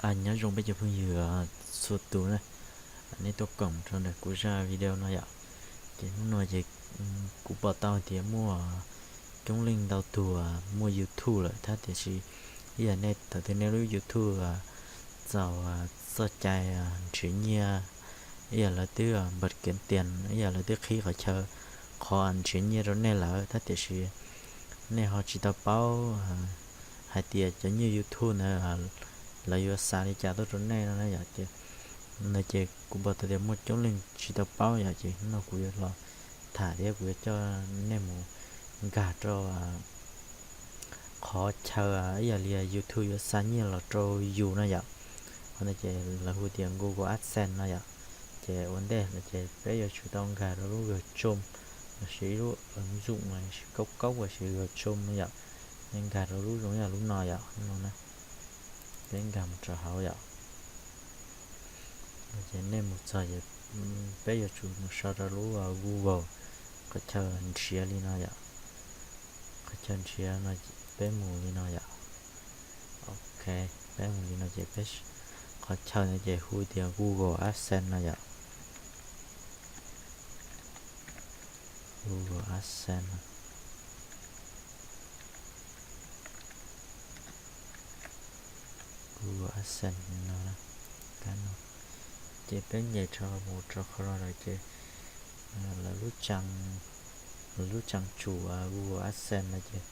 Nyob zoo peb cov phooj ywg txhua tus na, nej tuaj koom rau ntawm kuv zaj video no yom. Ces hnub no ces kuv pom tau tias muaj coob leej ntau tus muaj YouTube lawm thiab tiam sis ib yam nej thaum twg nej lub YouTube txaus txoj cai nrhiav nyiaj, ib yam lawv twb npawm kev tias ib yam lawv twb qhib qhov chaw, qhov nrhiav nyiaj rau nej lawm thiab tiam sis nej ho tsis tau paub hais tias cov nyiaj YouTube ntawd lawv yuav xa li cas tuaj rau nej no na yom. Ces no ces kuv pom tau tias muaj coob leej tsis tau paub yom, ces hnub no kuv yuav los tham thiab kuv yuav coj nej mus nkag rau qhov chaw ib yam li YouTube yuav xa nyiaj los rau yus no yom. Qhov no ces lawv hu tias Google AdSense no yom. Ces ua ntej no ces peb yuav tsum tau nkag rau lub Google Chrome lossis ib lub ứng dụng lossis kaub kaub lossis Google Chrome no yom. Nej nkag rau lub zoo yam lub no yom, lub no na. Peb nkag mus rau hauv yom. Ces nej mus txog ces peb yuav tsum mus sau rau lub Google qhov chaw nrhiav li no yom. Qhov chaw nrhiav no peb mus li no yom. Ok, peb mus li no ces peb, qhov chaw no ces hu tias Google AdSense no yom. Google AdSense no. Google AdSense no, kab no. Ces peb nyem rau mus rau qhov no lawm ces lawv lub trang, lawv lub trang chủ Google AdSense no ces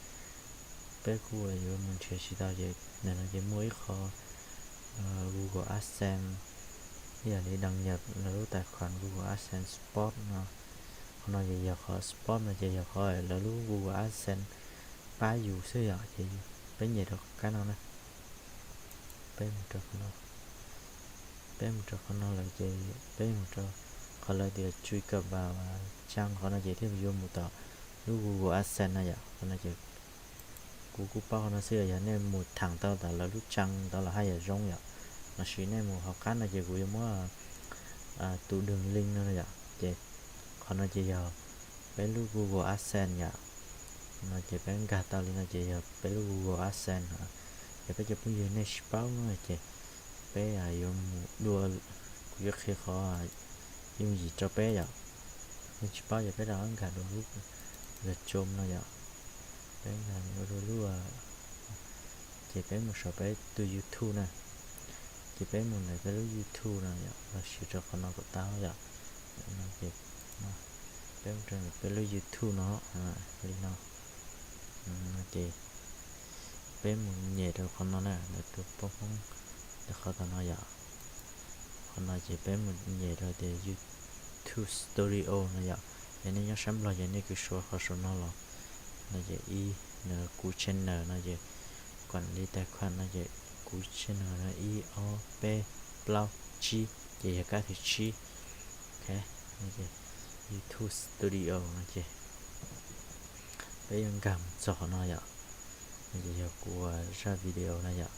peb kuj yuav mus nrhiav tsis tau ces ntawm no ces muaj ib qho Google AdSense, ib yam li đăng nhập lawv lub tài khoản Google AdSense Support no. Qhov no ces yog qhov support no ces yog qhov lawv lub Google AdSense pab yus xwb yom. Ces peb nyem rau kab no na. Peb mus rau qhov no, peb mus rau qhov no lawm ces peb mus rau qhov lawv tias truy cập vào trang, qhov no ces thiaj yuav mus tom lub Google AdSense no yom. Qhov no ces kuv kuj paub qhov no xwb, yog nej mus thẳng tau tom lawv lub trang ntawd los haj yam zoo yom, lossis nej mus hauv qab no ces kuv yuav muab tus đường link no yom. Ces qhov no ces yog peb lub Google AdSense yom. No ces peb nkag tau li no ces yog peb lub Google AdSense. Yog peb cov phooj ywg nej tsis paub no ces peb yuav mus dua, kuv yuav qhia qhov yooj yim rau peb yom. Nej tsis paub ces peb rov nkag rau lub Google Chrome no yom. Peb nkag mus rau lub, ces peb mus saum peb tus YouTube na. Ces peb mus ntawm peb lub YouTube no yom, los sis rau qhov no kom tau yom. No ces peb mus rau ntawm peb lub YouTube no li no. Ces peb mus nyem rau qhov no na, lawv tus poj Hmoob ntawm qhov tom no yom. Qhov no ces peb mus nyem rau tias YouTube Studio no yom. Yog nej nyob sab Nplog ces nej kws suav qhov saum no los. No ces ib, no kuv channel no ces quản lý tài khoản no ces kuv channel no ib ob peb plaub tsib ces yog kab thib tsib. Ok, no ces YouTube Studio no ces peb yuav nkag mus txog qhov no yom. No ces yog kuv zaj video no yom.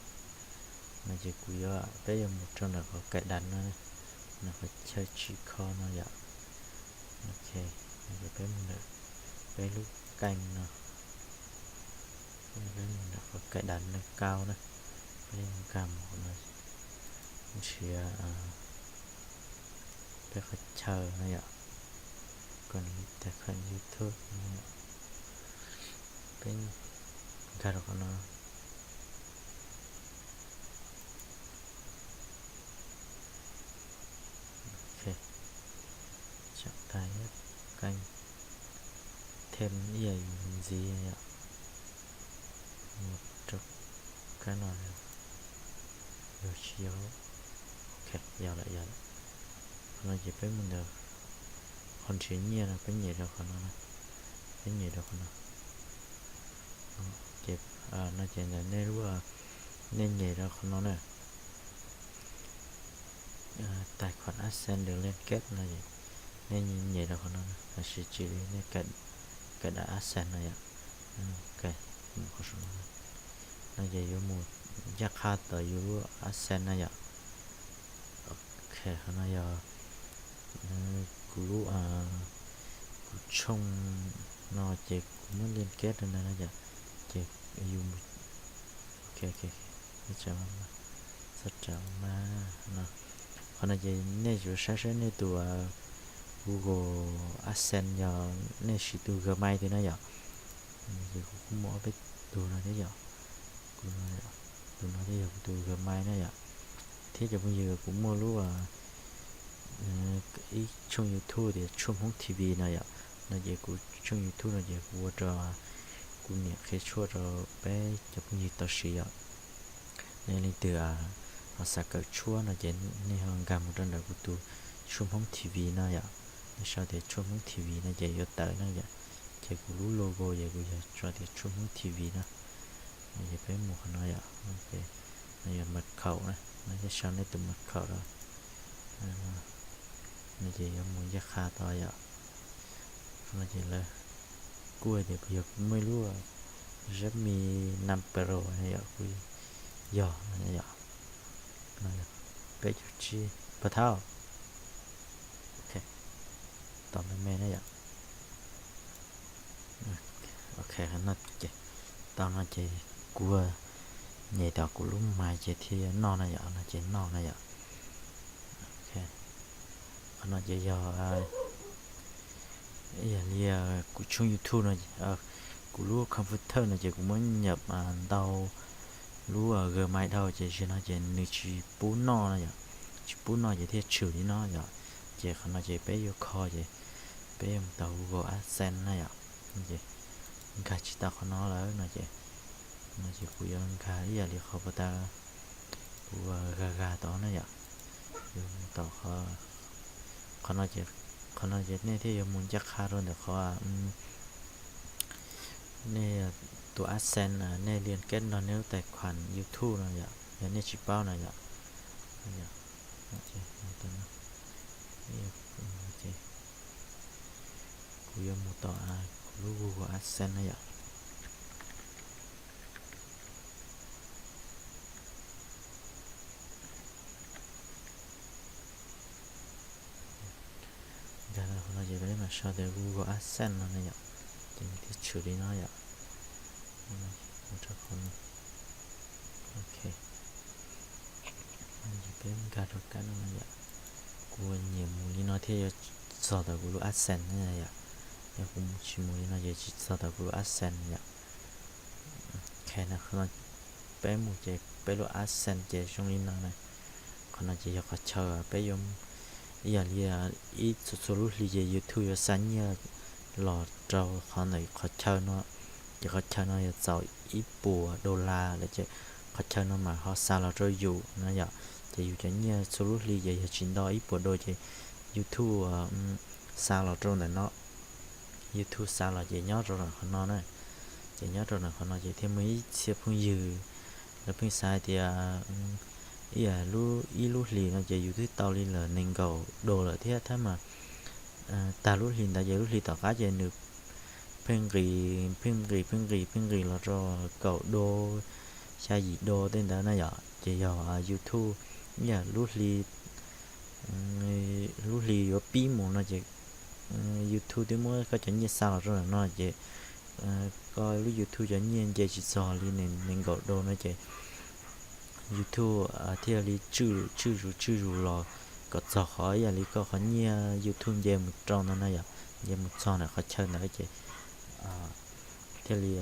No ces kuv yuav, peb yuav mus rau ntawm qhov cài đặt no, ntawm qhov chaw tsim kho no yom. Ok, no ces peb mus ntawm peb lub kênh no, peb mus ntawm qhov cài đặt nâng cao na, peb yuav nkag mus qhov no, nrhiav peb qhov chaw no yom, quản lý tài khoản YouTube no yom. Peb nkag rau qhov no. Ok, chọn tài khoản kênh, thêm ib yam ntxiv yom. Mus rau kab no, yog tsis yog, ok, yog lawm, yog lawm. Qhov no ces peb mus ntawm qhov nrhiav nyiaj no, peb nyem rau qhov no, peb nyem rau qhov no. Ces no ces ntawm nej lub, nej nyem rau qhov no na, tài khoản AdSense được liên kết no, nej nyem rau qhov no, tab sis tsis li nej cài đặt AdSense no yom. Ok, mus qhov saum no, no ces yuav mus ncaj qha tom yus lub AdSense no yom. Ok, qhov no yog kuv lub, kuv tshooj no ces kuv muab liên kết rau ntawd no yom. Ces yus, ok, ok, ok, Txog rau mas no, qhov no ces nej yuav saib saib nej tus Google AdSense yog nej siv tus Gmail tiag na yom. Ces kuv kuj muaj ob peb tus no thiab yom. Tus no, tus no thiaj yog kuv tus Gmail na yom. Thiab cov phooj ywg, kuv muaj lub ib tshooj YouTube tias Tshuaj Hmoob T V no yom. No ces kuv tshooj YouTube no ces kuv ua rau kuv niam qhia tshuaj rau peb cov phooj ywg tau siv yom. Nej leej twg ho xav kawm tshuaj no ces nej ho nkag mus rau ntawm kuv tus Tshuaj Hmoob T V no yom. Nej sau tias Tshuaj Hmoob T V no ces yuav tawm na yom. Ces kuv lub logo ces kuv yog sau tias Tshuaj Hmoob T V no. No ces peb mus qhov no yom. No yog mật khẩu na, nej sau nej tus mật khẩu rau. No ces yuav mus ncaj qha tau yom. No ces lawv kuj hais tias kuv yog, kuv muaj ib lub Redmi Nine Pro no yom, kuj yog no yom. No yog peb caug tsib pab thauj. Ok, tos me me na yom. Ok, no ces tau no ces kuv nyem tau kuv lub mais ces thiaj noj na yom, no ces noj na yom. Qhov no ces yog ib yam li kuv tshooj YouTube no, kuv lub computer no ces kuv muab nyam ntau lub Gmail dhau ces zaum no ces nws tsis pub noj na yom, tsis pub noj ces thiaj tshwm li no yom. Ces qhov no ces peb yuav kho ces peb yuav mus tau Google AdSense na yom. Ces nkag tsis tau qhov no lawm no ces, no ces kuv yuav nkag ib yam li qhov puag ta kuv ga ga tod na yom. Yuav mus tau qhov, qhov no ces, qhov no ces nej thiaj yuav mus ncaj qha rau ntawm qhov nej tus AdSense, nej liên kết nrog nej lub tài khoản YouTube no yom, yog nej tsis paub no yom. Kuv yuav mus tau kuv lub Google AdSense na yom. Nkag qhov no ces peb mam sau tias Google AdSense no na yom, ces nws thiaj tshwm li no yom. Mus rau qhov no. Ok, peb nkag rau kab no yom. Kuv nyiam mus li no thiaj yuav txog tau kuv lub AdSense na yom. Yog kuv tsis mus li no ces tsis txog tau kuv lub AdSense yom. Ok, peb mus ces peb lub AdSense ces zoo li no na. Qhov no ces yog qhov chaw peb yuav, ib yam li ib txhua txhua lub hli ces YouTube yuav xa nyiaj los rau qhov ntawm qhov chaw no. Ces qhov chaw no yuav txaus ib puas dollar lawm ces qhov chaw no mas ho xa los rau yus na yom. Ces yus cov nyiaj txhua lub hli ces yog tsis nto ib puas dollar ces YouTube xa los rau ntawm no. YouTube xa los ces nyob rau ntawm qhov no na. Ces nyob rau ntawm qhov no ces thiaj muaj ib txhia phooj ywg lawv pheej xav hais tias ib yam li ib lub hlis no ces yus twb tau li lawm nees nkaum dollar lawm thiab, tab mas tag lub hlis ntawd ces lub hlis tom qab ces nws pheej nqis, pheej nqis, pheej nqis, pheej nqis los rau kaum dollar, xya yim dollar tej ntawd na yom. Ces yog YouTube ib yam lub hli, lub hli yuav pib mus no ces YouTube twb muab koj cov nyiaj xa los rau ntawm no ces koj lub YouTube cov nyiaj nce tsis txog li nees nkaum dollar no ces YouTube thiaj li tswj, tswj zus, tswj zus los kom txog qhov ib yam li koj qhov nyiaj YouTube nce mus rau ntawd na yom, nce mus txog ntawm qhov chaw ntawd ces thiaj li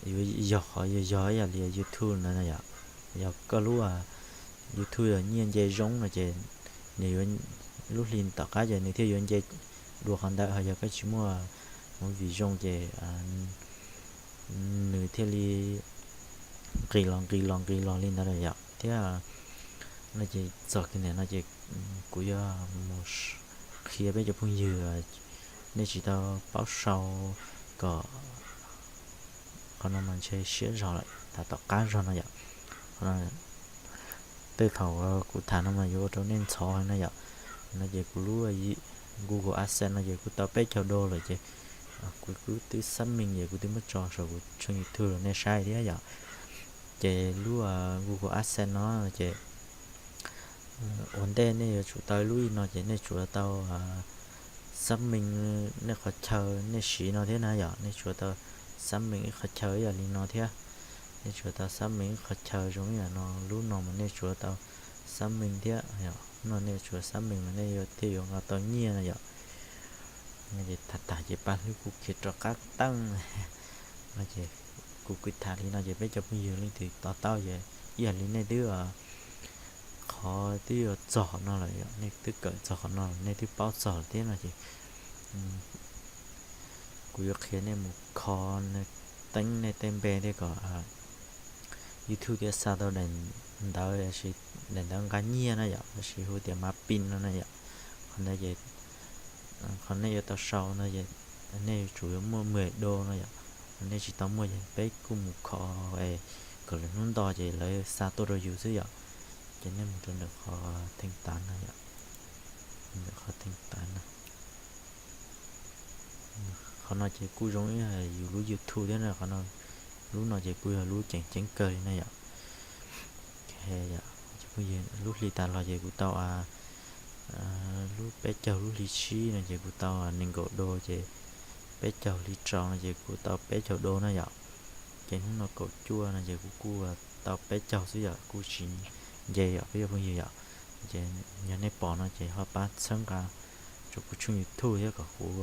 yuav yog qhov yog yog ib yam li YouTube ntawd na yom. Yog koj lub YouTube yog nyiaj nce zoo no ces nws yuav, lub hli tom qab ces nws thiaj yuav nce dua qhov ntawd, ho yog koj tsis muaj movie zoo ces nws thiaj li nqis los nqis los nqis los li ntawd na yom. Thiab no ces txog kiag ntawm no ces kuv yuav mus qhia peb cov phooj ywg, nej tsis tau paub sau kom qhov no mas ntshe siab zog lawm, tas tom qab zog no yom. Tej thaum kuv tham no mas yuav ua rau nej ntxhov heev na yom. No ces kuv lub Google AdSense no ces kuv tau peb caug dollar lawm ces kuv kuj twb xác minh ces kuv twb muab tso saum kuv tshooj YouTube rau nej saib thiab yom. Ces lub Google AdSense no ces ua ntej nej yuav tsum tau lub ib no ces nej tsum tau xác minh nej qhov chaw nej siv no thiab na yom, nej tsum tau xác minh ib qhov chaw ib yam li no thiab. Nej tsuas tau xác minh qhov chaw zoo ib yam no, lub no mas nej tsuas tau xác minh thiab yom, no nej tsuas xác minh mas nej yuav thiaj yuav nqa tau nyiaj no yom. No ces tham tham ces paj hlwb kuj khiav rov qab teeb no ces kuv kuj tham li no ces peb cov phooj ywg leej twg to taub ces ib yam li nej twb, qhov twb yuav txog qhov no lawm yom, nej twb kawm txog qhov no lawm, nej twb paub txog lawm thiab no ces kuv yuav qhia nej mus kho teeb nej tej npe thiab kom YouTube thiaj xa tau daim ntawv, daim ntawv nqa nyiaj na yom, lossis hu tias mã pin no na yom. Qhov ntawd ces qhov nej yuav tau sau no ces nej yuav tsum yuav muaj mười đô no yom. Nej tsis tau muaj ces peb kuj mus kho kom lwm hnub nto ces lawv xa tuaj rau yus xwb yom. Ces nej mus rau ntawm qhov thanh toán no yom, ntawm qhov thanh toán no. Qhov no ces kuj zoo ib yam yus lub YouTube thiab na, qhov no, lub no ces kuj yog lub tseem ceeb kawg li na yom. Lub hli tas los ces kuv tau, lub peb caug lub hli tsib no ces kuv tau nees nkaum đô ces peb caug hli rau no ces kuv tau peb caug đô na yom. Ces hnub no kaum cuaj no ces kuv kuj tau peb caug xwb yom, kuj tsis nce yom peb cov phooj ywg yom. Ces yog nej pom no ces ho pab txhawb nqa rau kuv tshooj YouTube thiab kom kuv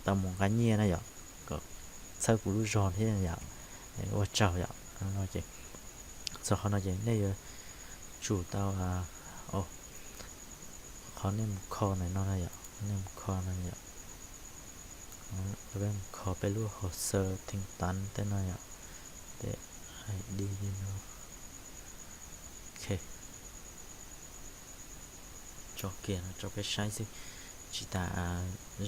tau mus nqa nyiaj na yom, kom txhawb kuv lub zog thiab yom. Ua tsaug yom. Txog qhov no ces nej yuav tsum tau, qhov nej mus kho ntawm no na yom, nej mus kho no yom. Peb mus kho peb lub hồ sơ thanh toán tej no yom, tej ID no. Ok, tso kiag no rau peb saib xwb, tsis tas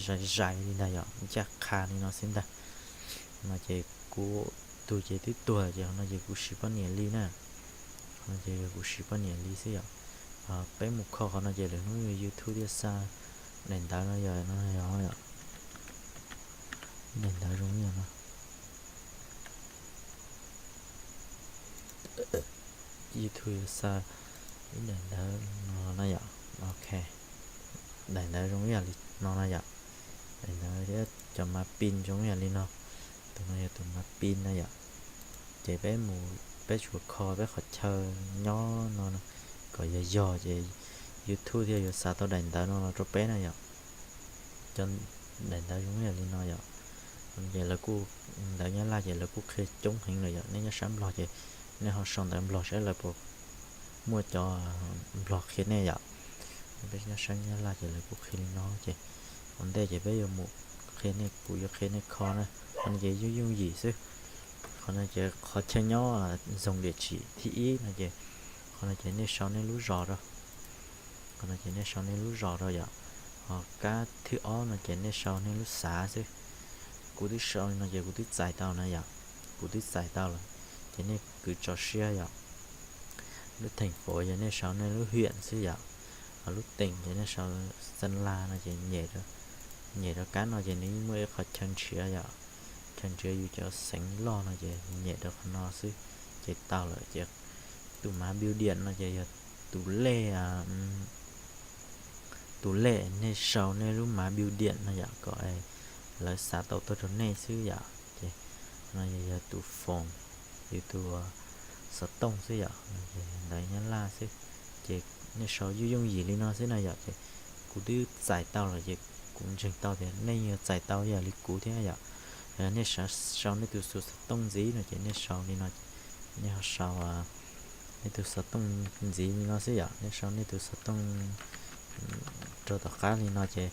zais zais li ntag yom, ncaj qha li no xwb ntag. No ces kuv tus ces twb tuag ces qhov no ces kuv siv poj niam li na. Qhov no ces yog kuv siv poj niam li xwb yom. Peb mus kho qhov no ces lwm hnub YouTube thiaj xa daim ntawv no yog, no yog, daim ntawv zoo li no. YouTube yuav xa ib daim ntawv no na yom. Ok, daim ntawv zoo ib yam li no na yom. Daim ntawv thiab cov mã pin zoo ib yam li no. Tus no yog tus mã pin na yom. Ces peb mus, peb tsuas kho peb qhov chaw nyob no kom yog yog ces YouTube thiaj yuav xa tau daim ntawv no los rau peb na yom. Cov daim ntawv zoo ib yam li no yom. Ces lawv kuj, ntawv Nyab Laj ces lawv kuj qhia coob heev lawm yom, nej nyob sab Nplog ces nej ho sau ntawv Nplog saib lawv puas muaj cov Nplog qhia nej yom. Peb nyob sab Nyab Laj ces lawv kuj qhia li no ces ua ntej ces peb yuav mus qhia nej, kuv yuav qhia nej kho na. Qhov no ces yooj yooj yim xwb. Qhov no ces qhov chaw nyob, dùng địa chỉ thib ib no ces, qhov no ces nej sau nej lub zos rau. Qhov no ces nej sau nej lub zos rau yom. Ho kab thib ob no ces nej sau nej lub xav xwb. Kuv twb sau li no ces kuv twb txais tau na yom. Kuv twb txais tau lawm. Ces nej kwv tso siab yom. Lub thành phố ces nej sau nej lub huyện xwb yom. Ho lub tỉnh ces nej sau Sơn La no ces nyem rau kab no ces nws yeej muaj ib qhov chaw nrhiav yom. Chaw nrhiav yus cov xeev loj no ces nyem rau qhov no xwb ces tau lawm. Ces tus mã bưu điện no ces yog tus lej, tus lej nej sau nej lub mã bưu điện no yom, kom lawv xa tau tuaj rau nej xwb yom. Ces no yog tus phòng, yus tus xov tooj xwb yom, ntawv Nyab Laj xwb. Ces nej sau yooj yooj yim li no xwb na yom. Ces kuv twb txais tau lawm ces kuv ntseeg tau tias nej yuav txais tau ib yam li kuv thiab yom. Nej sau nej tus xov tooj ntxiv no ces nej sau li no, nej ho sau nej tus xov tooj ntxiv li no xwb yom. Nej sau nej tus xov tooj rau tom qab li no ces,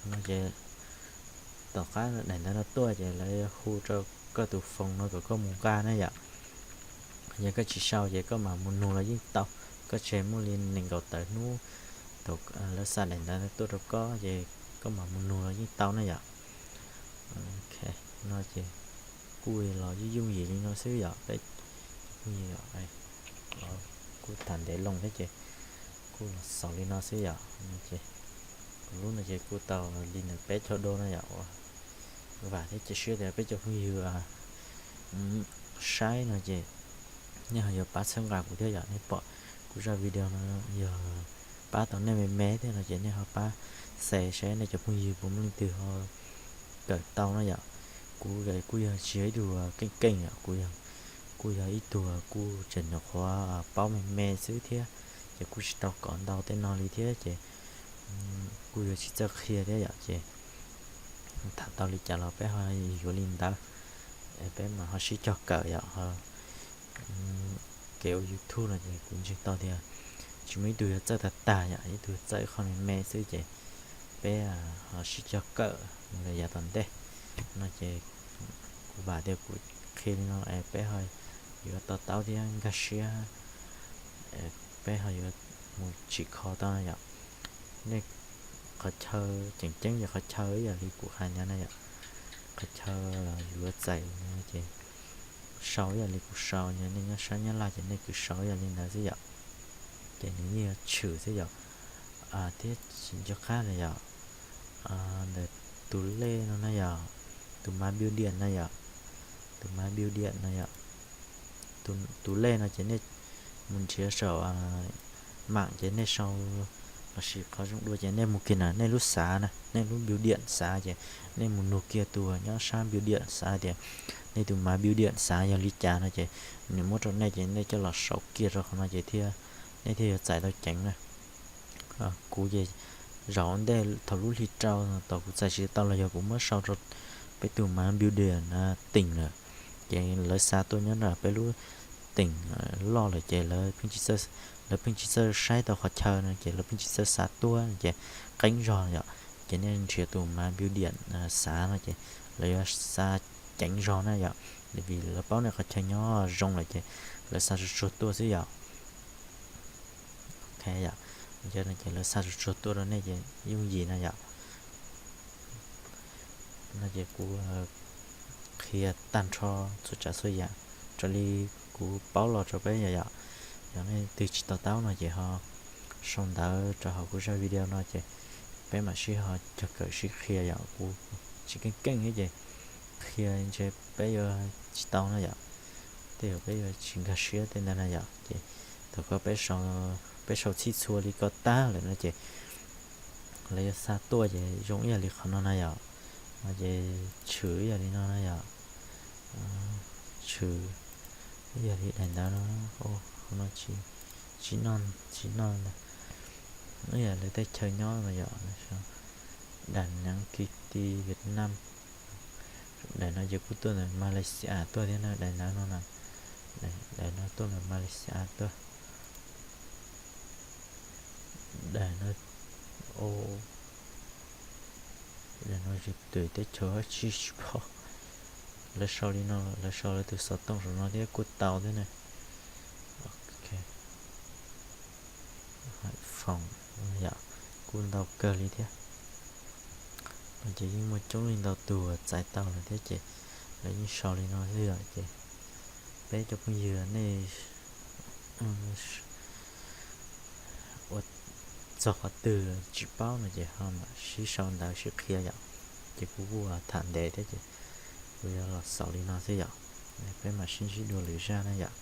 no ces tom qab daim ntawv no tuaj ces lawv hu rau koj tus phòng no kom koj mus nqa na yom. Yog koj tsis sau ces koj mam mus nug los yeej tau. Koj tseg muaj li nees nkaum tawm hnub thaum lawv xa daim ntawv no tuaj rau koj ces koj mam mus nug los yeej tau na yom. Ok, no ces kuj los yooj yooj yim li no xwb yom. Peb kuj tham ntev loo thiab ces kuj los xaus li no xwb yom. Ces kuv lub no ces kuj tau li ntawm peb caug đô no yom. Vam thiab cia siab tias peb cov phooj ywg saib no ces nej ho yuav pab txhawb nqa kuv thiab yom. Nej pom kuv zaj video no yog pab tau nej me me thiab no ces nej ho pab share saib nej cov phooj ywg puas muaj leej twg ho kawm tau no yom. Kuv kuj yog tsis yog ib tug keej keej yom, kuv yog, kuj yog ib tug kuj tseem nyuam qhuav paub me me xwb thiab, ces kuj tsis tau kov ntau tej no li thiab ces kuj yuav tsis txawj qhia thiab yom, ces tham tau li cas los peb ho yuav li ntawd, peb mam ho sib cog kawm yom. Kev ua YouTube no ces kuv ntseeg tau tias tsis muaj ib tug yuav txawj tag tag yom, ib tug txawj qhov me me xwb ces peb ho sib cog kawm mus rau yav tom ntej no ces kuv vam tias kuv qhia li no es peb ho yuav to taub thiab nkag siab, peb ho yuav mus tsim kho tau yom. Nej, qhov chaw tseem ceeb ces qhov chaw ib yam li kuv hais ntawd na yom, qhov chaw los yuav txais no ces sau ib yam li kuv sau, yog nej nyob sab Nyab Laj ces nej kuj sau ib yam li ntawd xwb yom. Ces nws yeej yuav tshwm xwb yom. Thiab tsis nco qab na yom, ntawm tus lej no na yom, tus mav build diam na yom, tus mav build diam no yom, tus lej no ces nej mus nrhiav saum mam ces nej sau, lossis qhov zoo dua ces nej mus kiag na, nej lub xav na, nej lub build diam xav ces nej mus nug kiag tus nyob sab build diam xav tias nej tus mav build diam xav yog li cas no ces nws muab rau nej ces nej coj los sau kiag rau qhov no ces thiaj, nej thiaj yuav txais tau ceev na. Kuv ces zaum ntej thaum lub hli rau thaum kuv txais tsis tau los yog kuv muab sau rau peb tus mav build diam team lawm, ces lawv xa tuaj nyob nram peb lub team loj lawm ces lawv pheej tsis txawj, lawv pheej tsis txawj saib tau qhov chaw no ces lawv pheej tsis txawj xa tuaj ces qeeb zog yom. Ces nej nrhiav tus mav build diam xav no ces lawv yuav xa ceev zog na yom, vim lawv paub nej qhov chaw nyob zoo lawm ces lawv xa tsuag tsuag tuaj xwb yom. Ok yom, ces lawv xa tsuag tsuag tuaj rau nej ces yooj yim na yom. No ces kuv qhia tag nrho txhua tsav txhua yam raws li kuv paub los rau peb yom yom. Yog nej twg tsis to taub no ces ho sau ntawv rau hauv kuv zaj video no ces peb mam sib ho cog kawm sib qhia yom. Kuv tsis keej keej thiab ces qhia ntshe peb yuav tsis tau na yom, tej zaum peb yuav tsis nkag siab tej ntawd na yom. Ces thaum koj, peb sau txhij txhua li ko tag lawm no ces lawv yuav xa tuaj ces zoo ib yam li qhov no na yom, no ces tshwm ib yam li no na yom, tshwm ib yam li daim ntawd no, qhov no tsis noj, tsis noj ntag, ib yam lawv tej chaw nyob no yom, Đà Nẵng City Việt Nam. Daim no ces kuj tuaj ntawm Malaysia tuaj thiab na, daim ntawd no na, daim no tuaj ntawm Malaysia tuaj. Daim no, daim no tsis twm teb chaws dab tsi tsis paub. Lawv sau li no, lawv sau lawv tus xov tooj saum no thiab kuj tau thiab na. Foom yom, kuj ntau kawg li thiab. No ces yeej muaj coob leej ntau tus uas txais tau lawm thiab ces lawv yeej sau li no xwb yom. Ces peb cov phooj ywg nej ua txog qhov twg tsis paub no ces ho mam sib sau ntawv sib qhia yom. Ces kuv kuj tham ntev thiab ces kuv yuav los xaus li no xwb yom. Peb mam sib ntsib dua lwm zaj na yom.